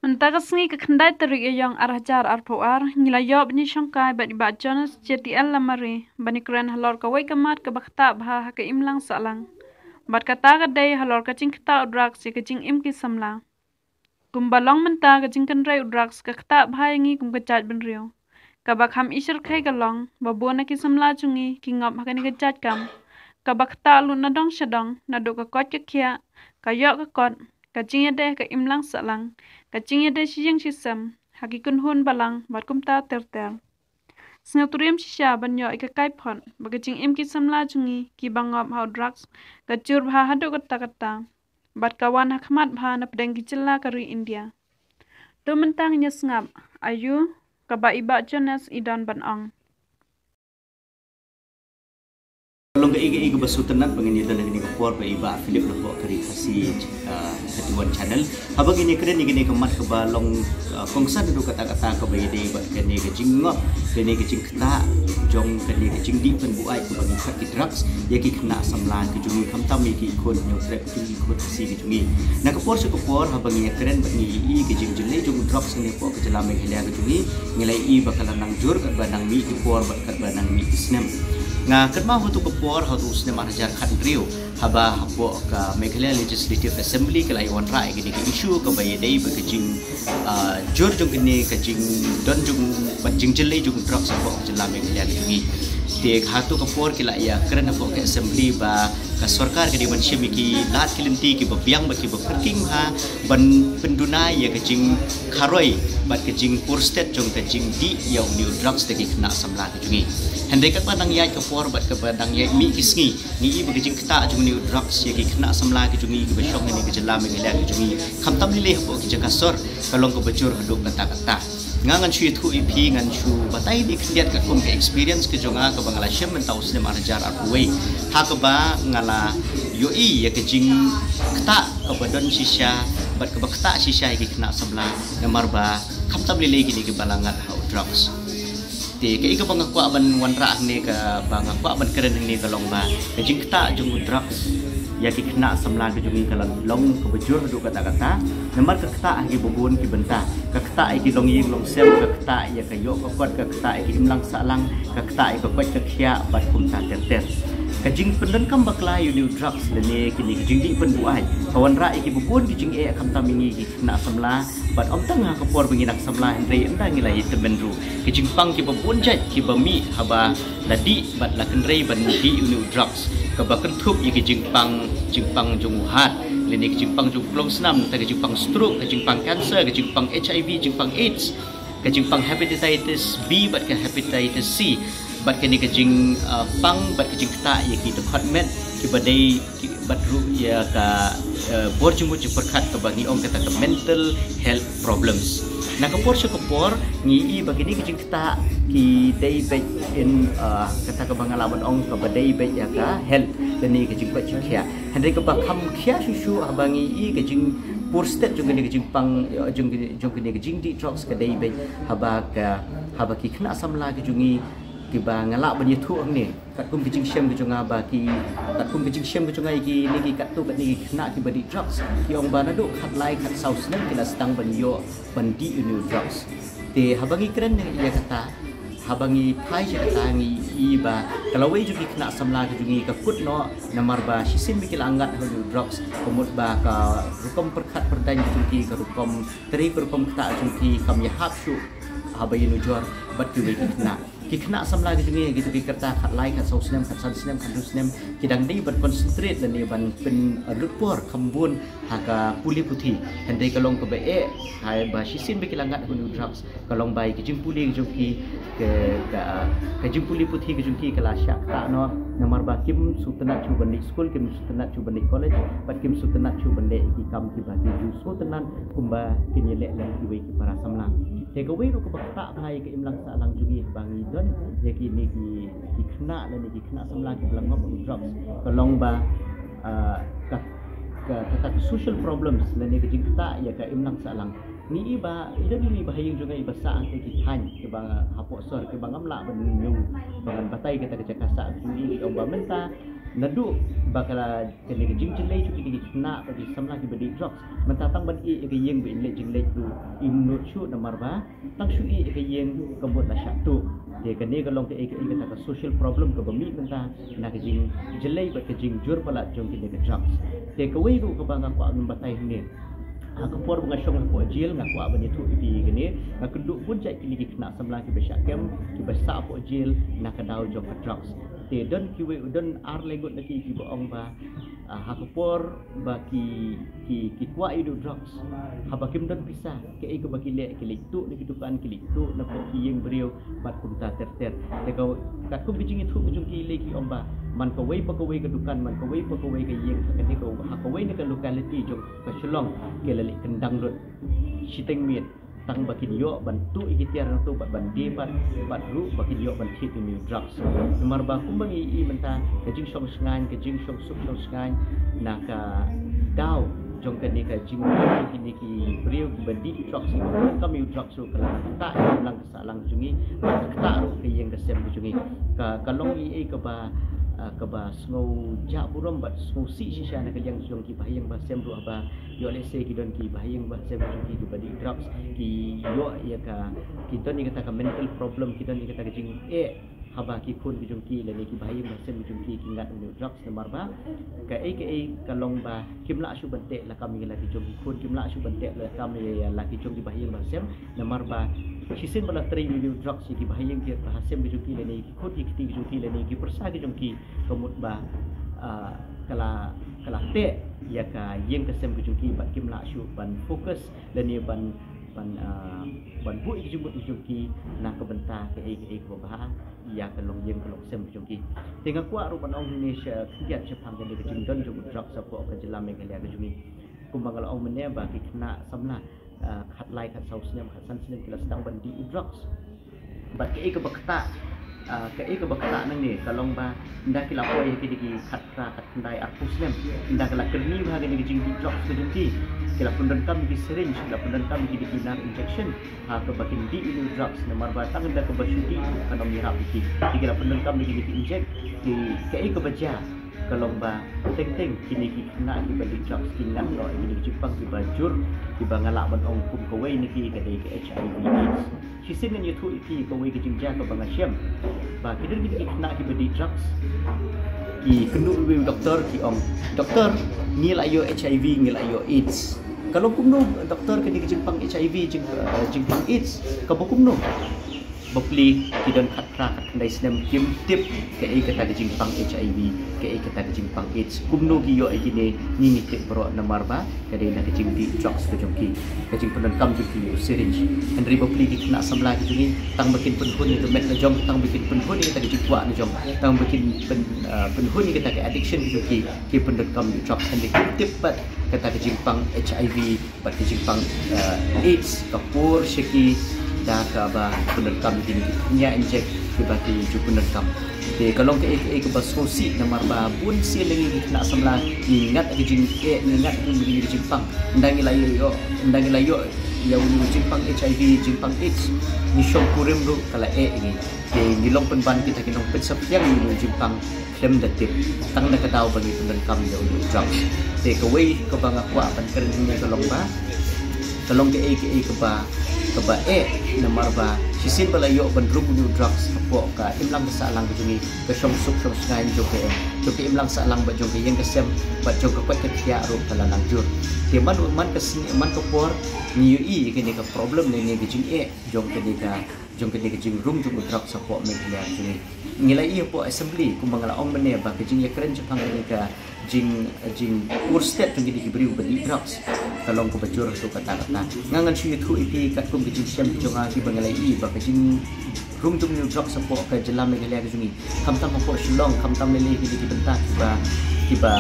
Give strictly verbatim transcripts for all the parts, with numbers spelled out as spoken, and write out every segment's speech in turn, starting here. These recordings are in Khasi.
Mynta ka sngi ka khyndai tarik Ïaïong ar hajar arphew ar, ngi la ïoh ban ïashongkai bad i Bah Jonas J T L Lamare ban ïakren halor kawei ka mat kaba ktah bha ha ka imlang sahlang bad kata ka dei halor ka jingktah u drugs ïa ka jingim ki samla. Kumba long mynta, ka jingkynrei u drugs ka ktah bha ïa ngi kum ka jaitbynriew. Kaba kham ishyrkhei ka long ba bun na ki samla jong ngi ki ngop ha kane ka jait kam kaba ktah lut na dong sha dong, naduh ka koit ka khiah, ka ïoh ka kot, ka jingïadei ha ka imlang sahlang, ka jingïadei shi ïing shi sem, ha ki kynhun balang bad kumta ter ter. Sngewtriem shisha ban ïoh ïa ka kaiphod ba ka jingim ki samla jong ngi kiba ngop ha u drugs ka jur bha haduh katta katta bad ka wan ha khmat bha na pdeng ki jylla ka ri India. To mynta ngin ïa sngap aïu kaba i Bah Jonas i don ban ong. Long kaei kaei kaba sngewtynnat ba ngin ïa don ha kane ka por bad i Bah Philip napoh ka Ri Khasi, ah, thirty-one Channel. Haba ngin ïa kren ïa kane ka mat kaba long, ah, kongsan haduh katta katta kaba ïadei bad kane ka jingngop, kane ka jingktah jong kane ka jingdih pynbuaid kaba ngi khot ki drugs ïa ki khynnah samla ki jong ngi, khamtam ïa ki khun hynñiewtrep ki jong ngi, ki khun Khasi ki jong ngi. Na ka por sha ka por haba ngi ïa kren bad ngi ïohi ka jingjyllei jong u drugs hangne hapoh ka jylla Meghalaya ka jong ngi, ngi la ïohi ba ka la nang jur katba nang mih ki por bad katba nang mih ki snem. Nga kynmaw ha tu ka por, ha tu u snem ar hajar khathynriew, haba hapoh ka Meghalaya Legislative Assembly ka la ïa wanrah ïa kane ka issue kaba ïadei bad ka jing, ah, jur jong kane ka jingdon jong bad jingjyllei jong u drugs hapoh ka jylla Meghalaya ka jong ngi. Te ha tu ka por ki la ïa kren hapoh ka Assembly ba ka sorkar ka dei ban shim ïa ki lad ki lynti kiba biang bad kiba pyrkhing ha ban pynduna ïa ka jingkharoi bad ka jingpur stet jong ka jingdih ïa une u drugs da ki khynnah samla ki jong ngi. Hynrei katba dang ïaid ka por bad katba dang ïaid mih ki sngi, ngi ïohi ba ka jingktah jong une u drugs ïa ki khynnah samla ki jong ngi kiba shong ha kane ka jylla Meghalaya ka jong ngi, khamtam lei lei hapoh ki jaka sor, ka long kaba jur haduh katta katta. Nga ngan shu ïathuh ïa phi, ngan shu batai ïa khyndiat katkum ka experience ka jong nga kaba nga la shem mynta u snem ar hajar arphew wei, ha kaba nga la ïohi ïa ka jingktah kaba don shisha bad kaba ktah shisha ïa ki khynnah samla, namar ba khamtam lei lei kine kiba la ngat ha u drugs. Te kaei kaba nga kwah ban wanrah hangne, kaba nga kwah ban kren hangne ka long ba ka jingktah jong u drugs ïa ki khynnah samla ki jong ngi ka la long kaba jur haduh katta katta. Namar ka ktah ha kiba bun ki bynta. Ka ktah ïa ki longïing longsem, ka ktah ïa ka ïoh ka kot, ka ktah ïa ki imlang sahlang, ka ktah ïa ka koit ka khiah bad kumta ter ter. Ka jingpyndonkam bakla ïa une u drugs lane kine ki jingdih pynbuaid ka wanrah ïa kiba bun ki jingeh, khamtam ïa ngi ki khynnah samla, bad ym tang ha ka por ba ngi dang samla hynrei ynda ngi la ïaid tymmen ruh. Ki jingpang kiba bun jait kiba mih haba la dih bad la kynrei ban dih une u drugs, kaba kynthup ïa ki jingpang, jingpang jong u heart, lane ki jingpang jong u klongsnam, nangta ki jingpang stroke, ki jingpang cancer, ki jingpang H I V, jingpang AIDS, ki jingpang hepatitis B bad ka hepatitis C, bad kane ka jing, ah, pang bad ka jingktah ïa ki dkhot met kiba dei ki, bad ruh ïa ka, eh, bor jingmut jingpyrkhat kaba ngi ong kata ka mental health problems. Na ka por sha ka por ngi ïohi ba kine ki jingktah ki dei beit in, eh, kata kaba nga lah ban ong kaba dei beit ïa ka health lane ka jingkoit jingkhiah. Hynrei kaba kham khia shuh shuh haba ngi ïohi ka jingpur stet jong kane ka jingpang, eh, jong kane, jong kane ka jingdih drugs ka dei beit haba ka, haba ki khynnah samla ki jong ngi kiba nga lah ban ïathuh hangne, katkum ka jingshem ka jong nga ba ki, katkum ka jingshem ka jong nga ïa kine ki katto katne ki khynnah kiba dih drugs, ki ong ba naduh khatlai khatsaw snem ki la sdang ban ïoh ban dih une u drugs. Te haba ngi kren ïa kata, haba ngi phai sha kata ngi ïohi ba ka lawei jong ki khynnah samla ki jong ngi ka kut noh namar ba shisien ba ki la ngat ha une u drugs, ka mut ba ka rukom pyrkhat pyrdaiñ ki jong ki, ka rukom trei, ka rukom ktah jong ki kam ïahap shuh haba ïanujor bad kiwei ki khynnah. Ki khynnah samla ki jong ngi ha kito ki rta khatlai, khatsaw snem, khatsan snem, khathynriew snem, ki dang dei ban concentrate lane ban pynlut por kham bun ha ka pule puthi. Hynrei ka long kaba eh, haba shisien ba ki la ngat ha une u drugs, ka long ba ïa ki jingpule ki jong ki, ka, ka, ka jingpule puthi ki jong ki ka la shah ktah noh namar ba kim sngewtynnat shuh ban leit skul, kim sngewtynnat shuh ban leit college, bad kim sngewtynnat shuh ban leh ïa ki kam kiba ki ju sngewtynnat kumba kin ïaleh lem kiwei ki para samla. Te kawei ruh kaba ktah bha ïa ka imlang sahlang jong ngi haba ngi don ïa kine ki, ki khynnah lane ki khynnah samla kiba la ngop ha u drugs, ka long ba, ah, ka, ka, kata ka social problems lane ka jingktah ïa ka imlang sahlang. Ngi ïohi ba i don ine i bahaïing jong nga iba sah hangtei ki thaiñ kiba hapoh sor kiba ngam lah ban ñiew ba ngan batai kata ka jaka sah jong i, ki ong ba mynta naduh ba ka la kane ka jingjyllei jong kine ki khynnah bad ki samla kiba dih drugs. Mynta tang ban ïeh ïa ka ïing ba in leit jingleit ruh im nud shuh namar ba tang shu ïeh ïa ka ïing ka mut la shah tuh. Te kane ka long kaei kaei kata ka social problem kaba mih mynta na ka jingjyllei bad ka jingjur palat jong kine ka drugs. Te kawei ruh kaba nga kwah ban batai hangne, ha ka por ba nga shong hapoh jail nga kwah ban ïathuh ïa phi kane, nga kynduh bun jait kine ki khynnah samla kiba shah kem, kiba sah hapoh jail na ka daw jong ka drugs. Te don kiwei, don ar le ngut na ki kiba ong ba, ah, ha ka por ba ki, ki, ki kwah ïa u drugs, haba kim don pisa, kaei kaba ki leh, ki leit tuh na ki dukan, ki leit tuh na ki ïing briew bad kumta ter ter. Te ka, katkum ka jingïathuh ka jong ki, lei ki ong ba man kawei pa kawei ka dukan, man kawei pa kawei ka ïing ha kane ka, ha kawei na ka locality jong ka Shillong ki la leit kyndang lut shiteng miet tang ba kin ïoh ban tuh ïa ki tiar nangtu bad ban die pat, bad ruh ba kin ïoh ban thied ïa une u drugs. Namar ba kumba ngi ïohi mynta ka jingshong shngaiñ, ka jingshong suk shong shngaiñ na ka daw jong kane ka jingkine ki briew kiba dih drugs, kiba pyndonkam ïa u drugs ruh ka la ktah ïa ka imlang ka sahlang jong ngi, ka ktah ruh ka ïing ka sem ka jong ngi. Ka, ka long ei ei kaba, ah, kaba sngewjah burom bad sngewsih shisha na ka liang jong ki bahaïing bahasem ruh haba ïoh lehse ki don ki bahaïing bahasem ki jong ki kiba dih drugs, ki ïoh ïa ka, ki don ïa kata ka mental problem, ki don ïa kata ka jingeh haba ki khun ki jong ki lane ki bahaïing bahasem ki jong ki ki ngat une u drugs. Namar ba kaei kaei ka long ba kim lah shuh ban teh lakam ïa la ki jong ki khun, kim lah shuh ban teh lakam ïa la ki jong ki bahaïing bahasem. Namar ba shisien ba la trei une u drugs ïa ki bahaïing ki bahasem ki jong ki lane ki khun ki kti ki jong ki lane ki pyrsa ki jong ki, ka mut ba, ah, ka la, ka la teh ïa ka ïing ka sem ka jong ki bad kim lah shuh ban focus lane ban, ban, ah, ban buh ïa ka jingmut ka jong ki na ka bynta kaei kaei kaba bha ïa ka longïing ka longsem ka jong ki. Te nga kwah ruh ban ong hangne sha khyndiat shaphang kane ka jingdon jong u drugs hapoh ka jylla Meghalaya ka jong ngi. Kumba nga la ong mynne ba ki khynnah samla, ah, khatlai, khatsaw snem, khatsan snem ki la sdang ban dih u drugs. Bad kaei kaba ktah, ah, kaei kaba ktah nangne ka long ba ynda ki la poi ha kine ki khatphra, khatkhyndai, arphew snem, ynda ki la kyrni bha kine ki jingdih drugs ka jong ki, ki la pyndonkam ïa ki syringe, ki la pyndonkam ïa kine ki nerve injection ha kaba kin dih ïa u drugs, namar ba tang ynda kaba shu dih kan ym ïarap ïa ki. Te ki la pyndonkam ïa kine ki injek, ki, kaei kaba jia ka long ba teng teng kine ki khynnah kiba dih drugs ki ngat noh ïa kine ki jingpang kiba jur, kiba nga lah ban ong kum kawei na ki ka dei ka H I V AIDS. Shisien ngan ïathuh ïa phi kawei ka jingjia kaba nga shem ba ki don kine ki khynnah kiba dih drugs, ki kynduh ïa u doktor, ki ong, "Doktor, ngi la ïoh H I V, ngi la ïoh AIDS." Ka long kumno doktor kane ka jingpang H I V, jing, eh, jingpang AIDS? Kaba kumno? Bapli ki don khatphra, khatkhyndai snem kim tip kaei kata ka jingpang H I V, kaei kata ka jingpang AIDS. Kumno ki ïoh ïa kine, ngi ngi tip baroh namar ba ka dei na ka jingdih drugs ka jong ki, ka jingpyndonkam jong ki ïa u syringe. Hynrei bapli ki khynnah samla ki jong ngi, tang ba kin pynhun ïa ka met la jong, tang ba kin pynhun ïa kata ka jingkwah la jong, tang ba kin pyn, ah, pynhun ïa kata ka addiction ka jong ki, ki pyndonkam ïa u drugs, hynrei kim tip pat kata ka jingpang H I V bad ka jingpang, eh, AIDS ka pur sha ki da kaba pyndonkam ïa kine ki thnya injek kiba ki ju pyndonkam. Te ka long kaei kaei kaba sngewsih namar ba bun sien na ngi ki khynnah samla ngi ngat ka jingeh, ngi ngat ka jing, ka jingpang. Ynda ngi la ïoh, ynda ngi la ïoh ïa une u jingpang H I V, jingpang AIDS, ngi shong kurim ruh ka la eh ïa ngi. Te ngi long pynban kita ki nongpynsaphriang ïa une u jingpang khlem da tip, tang na ka daw ba ngi pyndonkam ïa une u drugs. Te kawei kaba nga kwah ban kren hangne ka long ba, ka long kaei kaei kaba, kaba eh, namar ba shisien ba la ïoh ban rung une u drugs hapoh ka imlang ka sahlang ka jong ngi, ka shong suk shong shngaiñ jong ka, jong ka imlang sahlang bad jong ka ïing ka sem bad jong ka koit ka khiah ruh ka la nang jur. Te man, man ka sni, man ka por ngi ïohi ïa kane ka problem lane ka jingeh jong kane ka, jong kane ka jingrung jong u drugs hapoh Meghalaya jong ngi. Ngi la ïohi hapoh assembly kumba nga la ong mynne ba ka jingïakren shaphang kane ka jing, jingpur stet jong kine ki briew ba dih drugs ka long kaba jur haduh katta katta. Nga ngan shu ïathuh ïa phi katkum ka jingshem ka jong nga kiba nga la ïohi ba ka jingrung jong une u drugs hapoh ka jylla Meghalaya ka jong ngi, khamtam hapoh Shillong, khamtam lei lei kine ki bynta kiba, kiba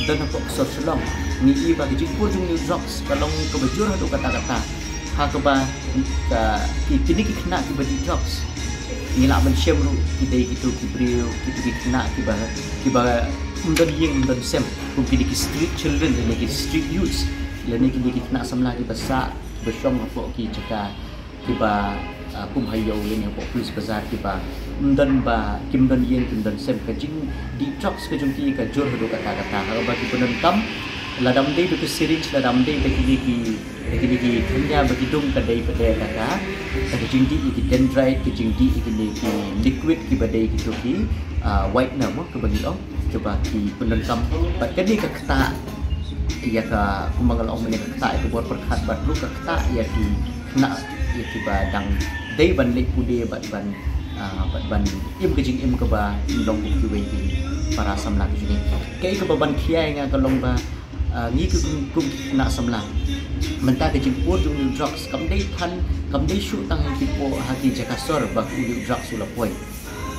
don hapoh ka sor Shillong, ngi ïohi ba ka jingpur jong une u drugs ka long kaba jur haduh katta katta. Ha kaba ka, ki, kine ki khynnah kiba dih drugs, ngi lah ban shem ruh ki dei kito ki briew, kito ki khynnah kiba, kiba ym don ïing ym don sem, kum kine ki street children lane ki street youths, lane kine ki khynnah samla kiba sah, kiba shong hapoh ki jaka kiba Ah, kum ha ïew lane hapoh police bazar kiba ym don ba, kim don ïing, kim don sem. Ka jingdih drugs ka jong ki ka jur haduh katta katta. Haba ki pyndonkam, lada ym dei da ka syringe, lada ym dei da kine ki, da kine ki thaiñ ba ki dung, ka dei pat da ka, da ka jingdih ïa ki dendrite, ka jingdih ïa kine ki liquid kiba dei kito ki, ah, whitener mo, kaba ngi ong, kiba ki pyndonkam. Bad kane ka ktah ïa ka, kumba nga la ong mynne, ka ktah ïa ka bor pyrkhat, bad ruh ka ktah ïa ki khynnah, ïa kiba dang dei ban leit pule bad ban, ah, bad ban im ka jingim kaba long kum kiwei ki para samla ka jong ngi. Kaei kaba ban khia ïa nga ka long ba, ah, ngi kum, kum ki khynnah samla, mynta ka jingpur jong une u drugs kam dei than, kam dei shuh tang ha ki pyrthei, ha ki jaka sor ba une u drugs u la poi.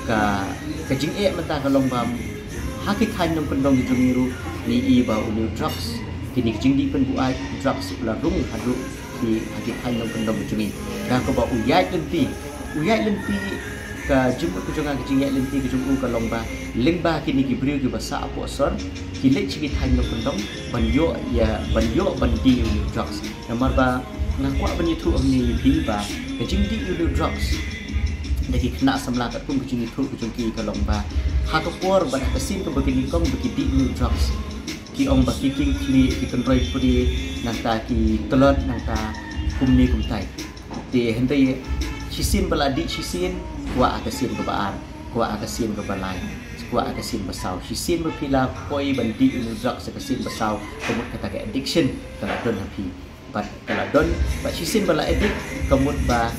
Ka, ka jingeh mynta ka long ba ha ki thaiñ nongkyndong ki jong ngi ruh, ngi i ba une u drugs, kine ki jingdih pynbuaid drugs u la rung haduh ki, ha ki thaiñ nongkyndong ki jong ngi. Da kaba u ïaid lynti, u ïaid lynti, ka jingmut ka jong nga, ka jingïaid lynti ka jong u ka long ba lyngba kine ki briew kiba sah hapoh sor, ki leit sha ki thaiñ nongkyndong ban ïoh ïa, ban ïoh ban dih une u drugs. Namar ba nga kwah ban ïathuh hangne ïa phi ba ka jingdih une u drugs da ki khynnah samla, katkum ka jingïathuh ka jong ki, ka long ba ha ka por bad ha ka sien kaba ki nyngkong ba ki dih une u drugs, ki ong ba ki king khlieh, ki kynroi prie, nangta ki tlot, nangta kumne kumtai. Te hynrei shisien ba la dih shisien, kwah ha ka sien kaba ar, kwah ha ka sien kaba lai, kwah ha ka sien ba saw. Shisien ba phi la poi ban dih une u drugs ha ka sien ba saw, ka mut kata ka addiction ka la don ha phi. Bad ka la don, bad shisien ba la addict, ka mut ba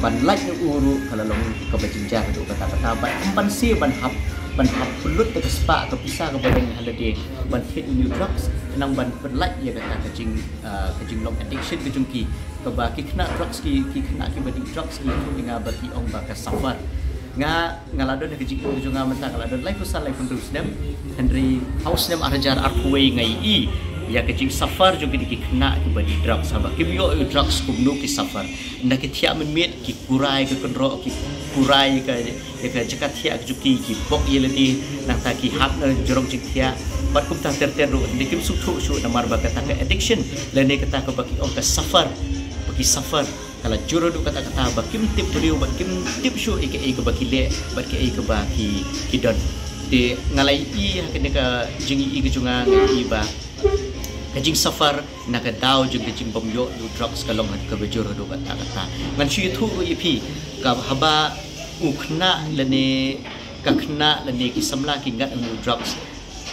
ban lait na u ruh ka la long kaba jynjar haduh katta katta. Bad ym banse ban hap, ban hap pynlut da ka spah ka pisa kaba dang ha lade ban thied une u drugs, khnang ban pynlait ïa kata ka jing, ah, ka jinglong addiction ka jong ki. Kaba ki khynnah drugs ki, ki khynnah kiba dih drugs ki ïathuh ïa nga ba ki ong ba ka suffer. Nga, nga la don ha ka jingim ka jong nga mynta nga la don laiphew san, laiphew hynriew snem. Hynrei ha u snem ar hajar arphew wei nga ïohi ïa ka jingsuffer jong kine ki khynnah kiba dih drugs, haba kim ïoh ïa u drugs kumno ki suffer. Ynda ki thiah mynmiet ki kurai ka kynroh, ki kurai ka, ïa ka jaka thiah ka jong ki, ki bok ïa lade, nangta ki hap na jrong jingthiah. Bad kumta ter ter ruh, ynda kim sngewthuh shuh namar ba kata ka addiction lane kata kaba ki ong ka suffer, ba ki suffer. Ka la jur haduh katta katta ba kim tip briew, bad kim tip shuh ïa kaei kaba ki leh bad kaei kaba ki, ki don. Te nga la ïohi ha kane ka jingïohi ka jong nga, nga ïohi ba ka jingsuffer na ka daw jong ka jingbym ïoh ïa u drugs ka long kaba jur haduh katta katta. Ngan shu ïathuh ruh ïa phi, ka haba u khynnah lane ka khynnah lane ki samla ki ngat ïa u drugs,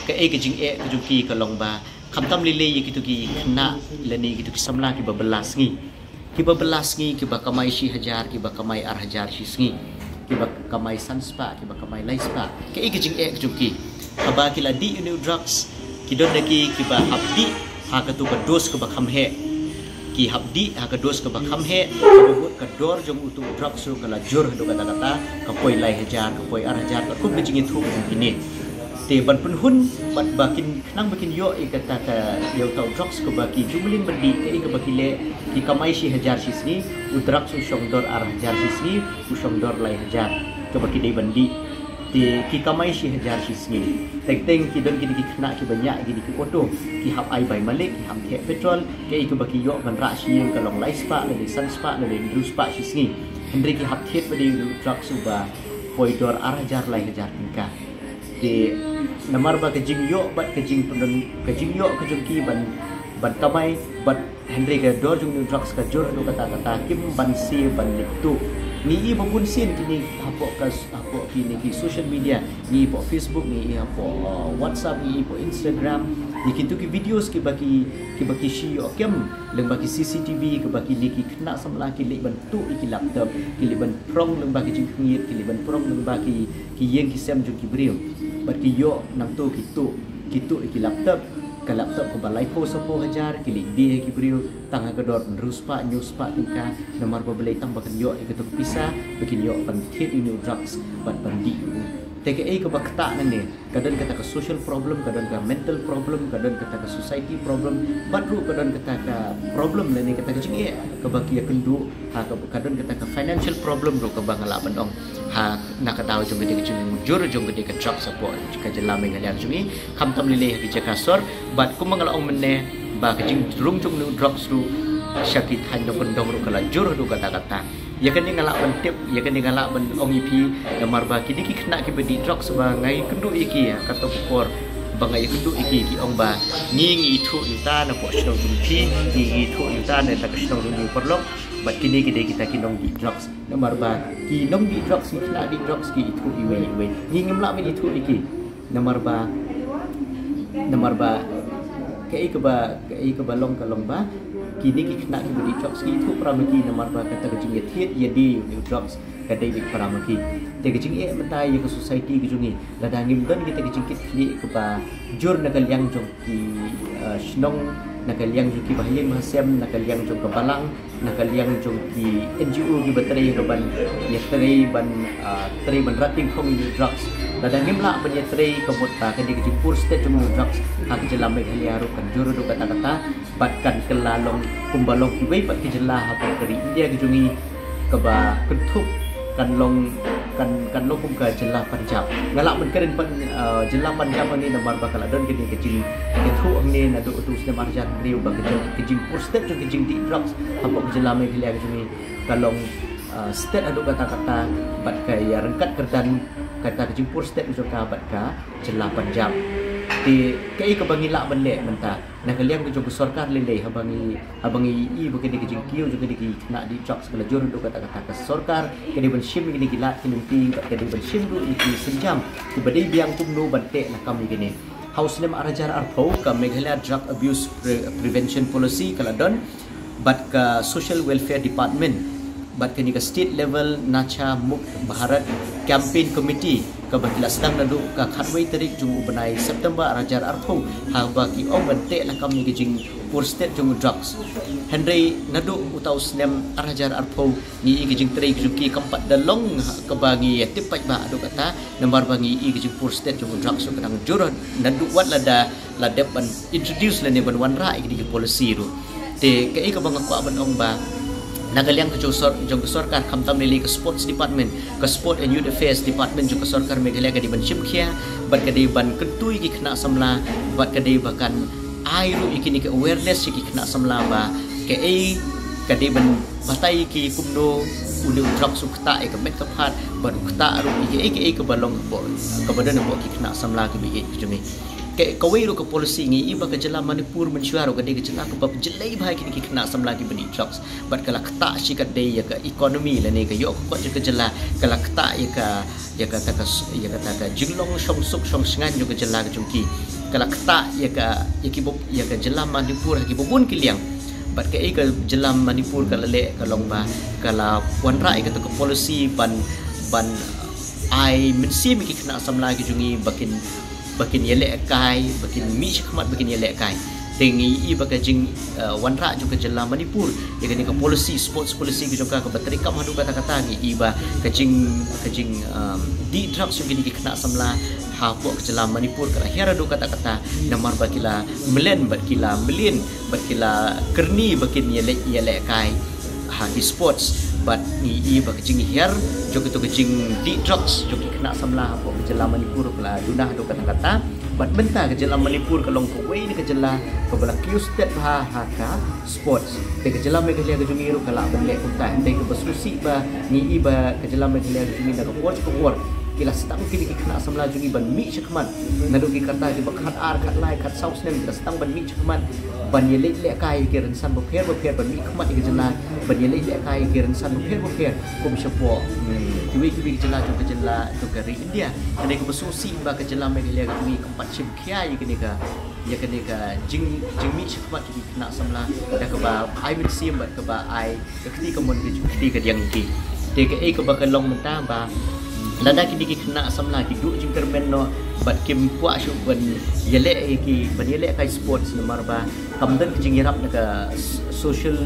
kaei ka jingeh ka jong ki ka long ba khamtam lei lei ïa kito ki khynnah lane kito ki samla kiba bylla sngi. Kiba bylla sngi, kiba kamai shi hajar, kiba kamai ar hajar shi sngi, kiba kamai san spah, kiba kamai lai spah. Kaei ka jingeh ka jong ki? Haba ki la dih ïa une u drugs, ki don na ki kiba hap dih ha kato ka dose kaba kham heh. Ki hap dih ha ka dose kaba kham heh, kaba mut ka dor jong uto u drugs ruh ka la jur haduh katta katta, ka poi lai hajar, ka poi ar hajar, katkum ka jingïathuh ka jong kine. Te ban pynhun bad ba kin, khnang ba kin ïoh ïa kata ka, ïa uta u drugs kaba ki ju mlien ban dih, kaei kaba ki leh, ki kamai shi hajar shi sngi, u drugs u shong dor ar hajar shi sngi, u shong dor lai hajar, kaba ki dei ban dih. Te ki kamai shi hajar shi sngi. Teng teng ki don kine ki khynnah kiba ñiah ïa kine ki auto, ki hap ai bai malik, ki hap theh petrol, kaei kaba ki ïoh ban rah shi ïing ka long lai spah, lane san spah, lane hynriew spah shi sngi. Hynrei ki hap thied ba dei u drugs uba poi dor ar hajar lai hajar tyngka. Te namar ba ka jingïoh bad ka jingpyndon, ka jingïoh ka jong ki ban, ban kamai, bad hynrei ka dor jong une u drugs ka jur haduh katta katta, kim banse ban leit tuh. Ngi i ba bun sien kine hapoh ka, hapoh kine ki social media, ngi i hapoh Facebook, ngi i hapoh, uh, WhatsApp, ngi i hapoh Instagram, ngi kito ki videos kiba ki, kiba ki shu ïoh kem lyngba ki C C T V, kiba kine ki khynnah samla ki leit ban tuh ïa ki laptop, ki leit ban prong lyngba ki jingkhynñiat, ki leit ban prong lyngba ki, ki ïing ki sem jong ki briew. Bad ki ïoh nangto ki tuh, ki tuh ïa ki laptop, ka laptop kaba laiphew saphew hajar, ki leit die ha ki briew tang ha ka dor hynriew spah, hynñiew spah tyngka, namar ba balei? Tang ba kin ïoh ïa kato ka pisa ba kin ïoh ban thied ïa une u drugs bad ban dih ïa u. Te kaei kaba ktah nangne? Ka don kata ka social problem, ka don ka mental problem, ka don kata ka society problem, bad ruh ka don kata ka problem lane kata ka jingeh kaba ki ïakynduh, ha, ka, ka don kata ka financial problem ruh kaba nga lah ban ong. Ha, na ka daw jong kata ka jingjur jong kata ka drugs hapoh ka jylla Meghalaya jong ngi, khamtam lei lei ha ki jaka sor, bad kumba nga la ong mynne ba ka jingrung jong une u drugs ruh sha ki thaiñ nongkyndong ruh ka la jur haduh katta katta. Ïa kane nga lah ban tip, ïa kane nga lah ban ong ïa phi, namar ba kine ki khynnah kiba dih drugs ba nga ïakynduh ïa ki ha kato ka por ba nga ïakynduh ïa ki, ki ong ba ngi ngi ithuh ïa uta na pdeng shnong jong phi, ngi ngi ithuh ïa uta na ka shnong jong u paralok, bad kine ki dei kita ki nongdih drugs. Namar ba ki nongdih drugs, ki khynnah dih drugs ki ithuh iwei iwei. Ngi ngim lah ban ithuh ïa ki. Namar ba, namar ba kaei kaba, kaei kaba long ka long ba kine ki khynnah kiba dih drugs ki ithuh para ma ki, namar ba kata ka jingïathied ïadie ïa u drugs ka dei beit para ma ki. Te ka jingeh mynta ïa ka society ka jong ngi, lada ngim don kita ka jingkitkhlieh kaba jur na ka liang jong ki, eh, shnong, na ka liang jong ki bahaïing bahasem, na ka liang jong ka balang, na ka liang jong ki N G O kiba trei ruh ban ïatrei ban, ah, trei ban rat tyngkhong ïa u drugs. Lada ngim lah ban ïatrei, ka mut ba kane ka jingpur stet jong u drugs ha ka jylla Meghalaya ruh kan jur haduh katta katta, bad kan kylla long kumba long kiwei pat ki jylla ha ka ri India ka jong ngi, kaba kynthup kan long, kan, kan long kum ka jylla Punjab. Nga lah ban kren pat, ah, jylla Punjab hangne namar ba ka la don kane ka jingïathuh hangne naduh u snem ar hajar hynriew ba ka jing, ka jingpur stet jong ka jingdih drugs hapoh ka jylla Meghalaya ka jong ngi ka long, ah, stet haduh katta katta, bad ka ïaryngkat kyrdan kata ka jingpur stet jong ka bad ka jylla Punjab. Te kaei kaba ngi lah ban leh mynta na ka liang ka jong ka sorkar lei lei, haba ngi, haba ngi ïohi ba kane ka jingkiew jong kane ki khynnah dih drugs ka la jur haduh katta katta, ka sorkar ka dei ban shim ïa kine ki lad ki lynti bad ka dei ban shim ruh ïa ki sienjam kiba dei biang kumno ban teh lakam ïa kine. Ha u snem ar hajar arphew ka Meghalaya Drug Abuse Pre-, Prevention Policy ka la don, bad ka Social Welfare Department, bad kane ka State Level Nasha Mukt Bharat Campaign Committee kaba ki la sdang naduh ka khatwei tarik jong u bnai September ar hajar arphew, haba ki ong ban teh lakam ïa ka jingpur stet jong u drugs. Hynrei naduh uta u snem ar hajar arphew ngi ïohi ka jingtrei ka jong ki kam pat da long kaba ngi ïatip paidbah haduh katta, namar ba ngi ïohi ka jingpur stet jong u drugs ka dang jur naduh wat lada la dep ban introduce lane ban wanrah ïa kine ki policy ruh. Te kaei kaba nga kwah ban ong ba na ka liang ka jong sor-, jong ka sorkar, khamtam lei lei ka Sports Department, ka Sport and Youth Affairs Department jong ka sorkar Meghalaya ka dei ban shim khia bad ka dei ban kyntu ïa ki khynnah samla bad ka dei ba kan ai ruh ïa kine ki awareness ïa ki khynnah samla ba kaei ka dei ban batai ïa ki kumno une u drugs u ktah ïa ka met ka phad bad u ktah ruh ïa kaei kaei kaba long hapoh, kaba don hapoh ki khynnah samla kiba ïeit ka jong ngi. Ka, kawei ruh ka policy ngi ïohi ba ka jylla Manipur mynshuwa ruh ka dei ka jylla kaba jyllei bha ïa kine ki khynnah samla kiba dih drugs bad ka la ktah shikatdei ïa ka economy lane ka ïoh ka kot jong ka jylla, ka la ktah ïa ka, ïa kata ka s-, ïa kata ka jinglong shongsuk shongshngaiñ jong ka jylla ka jong ki. Ka la ktah ïa ka, ïa ki bun, ïa ka jylla Manipur ha kiba bun ki liang. Bad kaei ka jylla Manipur ka la leh ka long ba ka la wanrah ïa kata ka policy ban, ban ai mynsiem ïa ki khynnah samla ki jong ngi ba kin, ba kin ïalehkai, ba kin mih shakhmat, ba kin ïalehkai. Te ngi ïohi ba ka jing, eh, wanrah jong ka jylla Manipur ïa kane ka policy, sports policy ka jong ka kaba treikam haduh katta katta, ngi ïohi ba ka jing, ka jing, um, dih drugs jong kine ki khynnah samla hapoh ka jylla Manipur ka la hiar haduh katta katta namar ba ki la mlien bad ki la mlien bad ki la kyrni ba kin ïaleh, ïalehkai ha ki sports. Bad ngi ïohi ba ka jinghiar jong kito ka jingdih drugs jong ki khynnah samla hapoh ka jylla Manipur ka la duna haduh katta katta. Bad mynta ka jylla Manipur ka long kawei na ka jylla kaba la kiew stet bha ha ka sports. Te ka jylla Meghalaya ka jong ngi ruh ka lah ban leh kumta. Hynrei kaba sngewsih ba ngi ïohi ba ka jylla Meghalaya ka jong ngi na ka por sha ka por ki la sdang kine ki khynnah samla jong ngi ban mih shakhmat. Naduh ki rta kiba khatar, khatlai, khatsaw snem ki la sdang ban mih shakhmat ban ïaleh lehkai ïa ki rynsan bapher bapher, ban mih khmat ïa ka jylla ban ïaleh lehkai ïa ki rynsan bapher bapher kum shapoh, hmm, kiwei kiwei ki jylla jong ka jylla jong ka ri India. Kane kaba sngewsih ba ka jylla Meghalaya ka jong ngi kam pat shim khia ïa kane ka, ïa kane ka jing, jingmih shakhmat ki khynnah samla da kaba ai mynsiem bad kaba ai ka kti kamon ka kti kadiang ïa ki. Te kaei kaba ka long mynta ba lada kine ki khynnah samla ki duh jingkyrmen noh bad kim kwah shuh ban ïaleh ïa ki, ban ïalehkai sports namar ba kam don ka jingïarap na ka s-, social,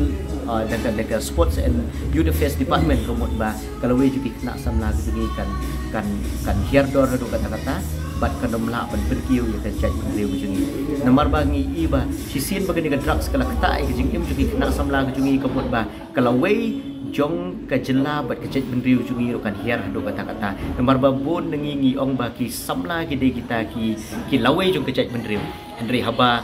ah, na ka, na ka Sports and Youth Affairs Department, ka mut ba ka lawei jong ki khynnah samla ka jong ngi kan, kan, kan hiar dor haduh katta katta bad kan ym lah ban pynkiew ïa ka jaitbynriew ka jong ngi. Namar ba ngi ïohi ba shisien ba kane ka drugs ka la ktah ïa ka jingim jong ki khynnah samla ka jong ngi, ka mut ba ka lawei jong ka jylla bad ka jaitbynriew jong ngi ruh kan hiar haduh katta katta. Namar ba bun na ngi ngi ong ba ki samla ki dei kita ki, ki lawei jong ka jaitbynriew. Hynrei haba,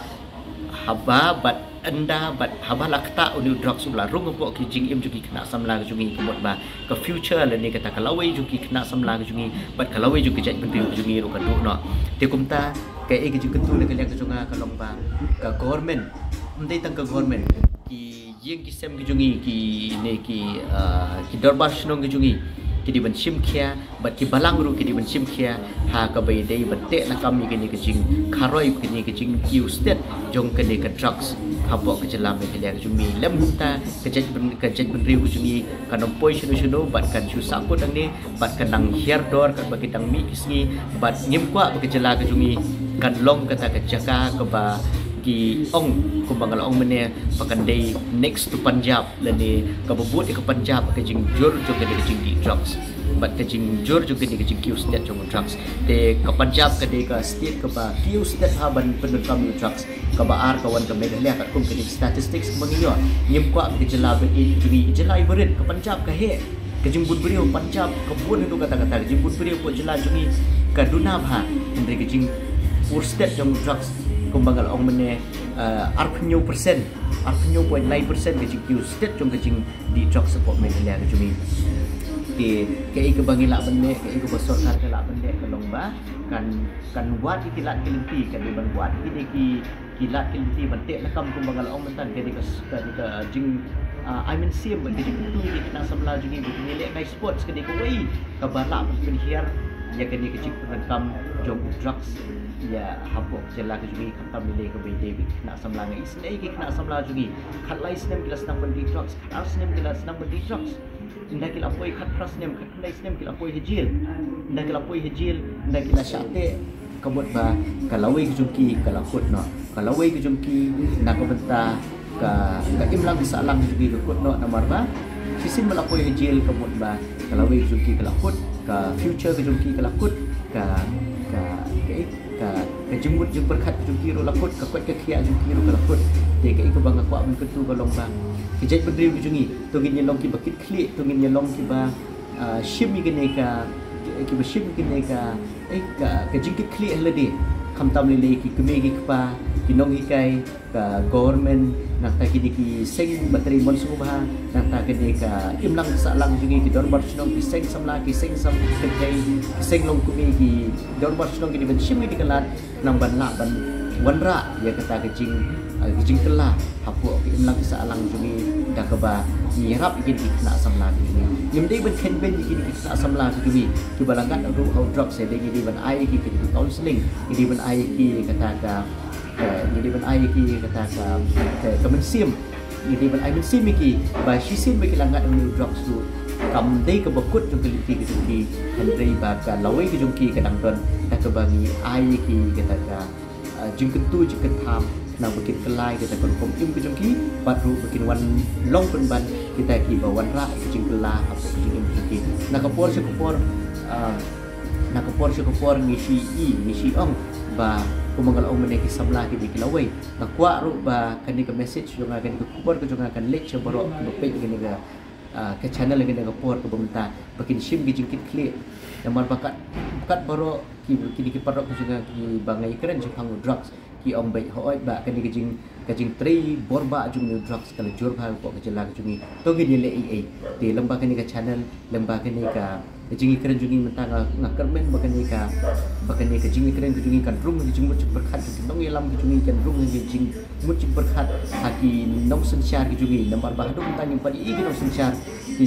haba bad Ynda bad haba la ktah une u drugs u la rung hapoh ki jingim jong ki khynnah samla ka jong ngi, ka mut ba ka future lane kata ka lawei jong ki khynnah samla ka jong ngi bad ka lawei jong ka jaitbynriew ka jong ngi ruh ka duh noh. Te kumta kaei ka jingkyntu na ka liang ka jong nga ka long ba ka government, ym dei tang ka government, ki ïing ki sem ki jong ngi, ki ne ki, ah, ki dorbar shnong ki jong ngi, ki dei ban shim khia, bad ki balang ruh ki dei ban shim khia ha kaba ïadei ban teh lakam ïa kane ka jingkharoi, kane ka jingkiew stet jong kane ka drugs hapoh ka jylla Meghalaya ka jong ngi. Lem kumta ka jaitbyn, ka jaitbynriew ka jong ngi kan ym poi shano shano bad kan shu sahkut hangne bad kan dang hiar dor katba ki dang mih ki sngi, bad ngim kwah ba ka jylla ka jong ngi kan long kata ka jaka kaba ki ong, kumba nga la ong mynne, ba kan dei next to Punjab lane kaba bud ïa ka Punjab ka jingjur jong kane ka jingdih drugs bad ka jingjur jong kane ka jingkiew stet jong drugs. Te ka Punjab ka dei ka state kaba kiew stet ha ban pyndonkam ïa drugs. Kaba ar ka wan ka Meghalaya katkum kane ka statistics kaba ngi ïoh. Ngim kwah ba ka jylla ba ïeit jong ngi, jylla ibarit ka Punjab ka heh. Ka jingbun briew Punjab ka bun haduh katta katta, ka jingbun briew hapoh jylla jong ngi ka duna bha. Hynrei ka jingpur stet jong drugs, kumba nga la ong mynne, ah, arphew hynñiew percent, arphew hynñiew point lai percent ka jingkiew stet jong ka jingdih drugs hapoh Meghalaya ka jong ngi. Te kaei kaba ngi lah ban leh, kaei kaba sorkar ka lah ban leh ka long ba kan, kan wad ïa ki lad ki lynti, kan dei ban wad ïa ki, ki lad ki lynti ban teh lakam kumba nga la ong mynta, ka dei ka, ka dei ka jing, ah, ai mynsiem bad ka jingkyntu ïa ki khynnah samla jong ngi ba kin ïalehkai sports, ka dei kawei kaba lah ban pynhiar ïa kane ka jingpyndonkam jong drugs ïa hapoh jylla ka jong ngi. Khamtam lei lei kaba ïadei bad ki khynnah samla, nga isynei ki khynnah samla jong ngi, khatlai snem ki la sdang ban dih drugs, khatar snem ki la sdang ban dih drugs. Ynda ki la poi khatphra snem, khatkhyndai snem ki la poi ha jel. Ynda ki la poi ha jel, ynda ki la shah teh, ka mut ba ka lawei ka jong ki ka la kut noh. Ka lawei ka jong ki na ka bynta ka, ka imlang ka sahlang ka jong ki ka kut noh, namar ba shisien ba la poi ha jel ka mut ba ka lawei ka jong ki ka la kut, ka future ka jong ki ka la kut, ka, ka, ka, ka jingmut jingpyrkhat ka jong ki ruh la kut, ka koit ka khiah jong ki ruh ka la kut. Te kaei kaba nga kwah ban kyntu ka long ba ki jaitbynriew ka jong ngi to ngin ïa long kiba kit khlieh, to ngin ïa long kiba, ah, shim ïa kane ka, kiba shim ïa kane ka, eh, ka, ka jingkit khlieh ha lade. Khamtam lei lei ki kmie ki kpa, ki nonghikai, ka government, nangta kine ki seng ba trei mon sngewbha, nangta kine ka imlang sahlang jong ngi, ki dorbar shnong, ki seng samla, ki seng sam, ki, ki seng longkmie, ki dorbar shnong ki dei ban shim ïa kane ka lad, khnang ban lah ban wanrah ïa kata ka jing, ah, ka jingkylla hapoh ka imlang sahlang jong ngi da kaba ngi ïarap ïa kine ki khynnah samla ki jong ngi. Ngim dei ban khein beiñ ïa kine ki khynnah samla ki jong ngi kiba la ngat ruh ha u drugs, ïa dei ngi dei ban ai ïa ki, ki counselling, ngi dei ban ai ïa ki kata ka, eh, ngi dei ban ai ïa ki kata ka, ka, ka mynsiem. Ngi dei ban ai mynsiem ïa ki ba shisien ba ki la ngat ïa u drugs ruh kam dei kaba kut jong ka lynti ka jong ki, hynrei ba ka lawei ka jong ki ka dang don da kaba ngi ai ïa ki kata ka, ah, jingkyntu jingkyntham khnang ba kin kylla ïa kata ka rukom im ka jong ki, bad ruh ba kin wan long pynban kita kiba wanrah ïa ka jingkylla hapoh ka jingim ka jong ki. Na ka por sha ka por, ah, na ka por sha ka por ngi shu i, ngi shu ong ba kumba nga la ong mynne, ki samla ki dei ki lawei. Nga kwah ruh ba kane ka message jong nga, kane ka khubor ka jong nga kan leit sha baroh kiba peit ïa kane ka, ah, ka channel ïa kane ka por kaba mynta, ba kin shim ki jingkit khlieh. Namar ba kat, kat baroh ki, kine ki paralok ki jong nga kiba nga ïakren shaphang u drugs, ki ong beit, hooid ba kane ka jing, ka jingtrei bor ba jong u drugs ka la jur bha hapoh ka jylla ka jong ngi, to ngin ïaleh ei ei. Te lyngba kane ka channel, lyngba kane ka, ka jingïakren jong ngi mynta, nga, nga kyrmen ba kane ka, ba kane ka jingïakren ka jong ngi kan rung ha ka jingmut jingpyrkhat jong ki nongïalam ka jong ngi, kan rung ha ka jingmut jingpyrkhat ha ki nongsynshar ki jong ngi. Namar ba haduh mynta ngim pat ïohi ki nongsynshar, ki,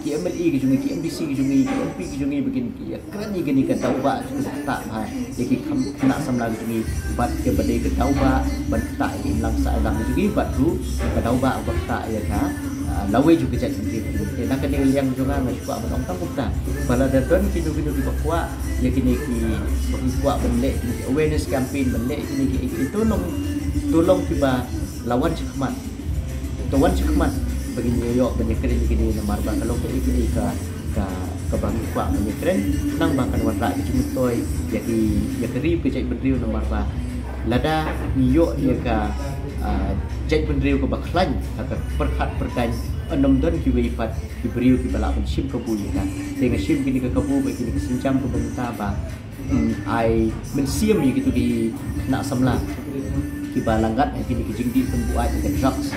ki M L A ki jong ngi, ki M D C ki jong ngi, ki M P ki jong ngi ba kin ïakren ïa kane ka daw ba jong ka ktah bha ïa ki khynnah samla ki jong ngi, bad kaba dei ka daw ba ban ktah ïa ka imlang sahlang ki jong ngi, bad ruh ka daw ba ban ktah ïa ka, ah, lawei jong ka jaitbynriew. Te na kane ka liang jong nga, nga shu kwah ban ong tang kumta ba lada don kino kino kiba kwah ïa kine ki, ba ki kwah ban leh kine ki awareness campaign, ban leh kine ki, ki, to long, to long kiba la wan shakhmat. To wan shakhmat ba ngin ïoh ban ïakren ïa kine, namar ba ka long kaei kaei ka, ka, kaba ngi kwah ban ïakren, khnang ba kan wanrah ka jingmyntoi ïa ki, ïa ka ri ka jaitbynriew. Namar ba lada ngi ïoh ïa ka, ah, jaitbynriew kaba khlaiñ ha ka pyrkhat pyrkaiñ, yn ym don kiwei pat ki briew kiba lah ban shim kabu ïa ka. Te nga shim kine ka kabu bad kine ka sienjam kaba mynta ba, mm, ai mynsiem ïa kito ki khynnah samla. kiba la ngat ha kine ki jingdih pynbuaid ka drugs.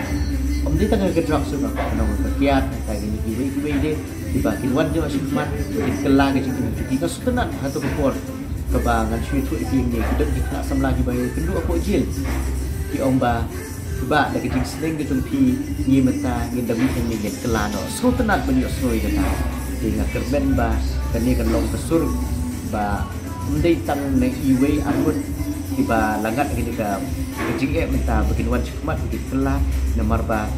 Ym dei tang ka drugs, nga kwah ban ong ka kiad, ka kine kiwei kiwei de kiba kin wan jngoh sha khmat, kin kylla ka jingim jong ki. Nga sngewtynnat ha kato ka por kaba ngan shu ïathuh ïa ki, ki don ki khynnah samla kiba ïakynduh hapoh jail. Ki ong ba, "Bah, da ka jingsneng ka jong phi, ngi mynta ngin da mih hangne ngin kylla noh." Sngewtynnat ban ïohsngew ïa kata. Te nga kyrmen ba kane kan long ka sur ba ym dei tang na iwei arngut kiba la ngat ha kane ka, ka jingeh mynta ba kin wan sha khmat ba kin kylla, namar ba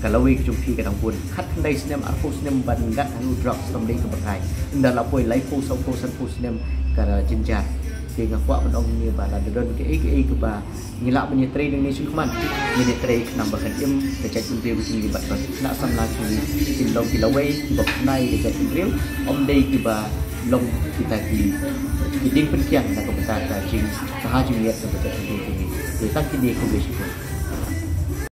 ka lawei ka jong phi ka dang bun. Khatkhyndai snem, arphew snem ban ngat ha u drugs kam dei kaba kai. Ynda la poi laiphew, sawphew, sanphew snem ka jynjar. Te nga kwah ban ong hangne ba lada don kaei kaei kaba ngi lah ban ïatrei nangne sha khmat, ngin ïatrei khnang ba kan im ka jaitbynriew ka jong ngi bad ba ki khynnah samla ka jong ngi kin long ki lawei kiba pynai ka jaitbynriew, ym dei kiba long kita ki, ki dieng pynkiang na ka bynta ka jing, ka ha jingmiat ka jaitbynriew ka jong ngi. Te tang kine, khublei shibun.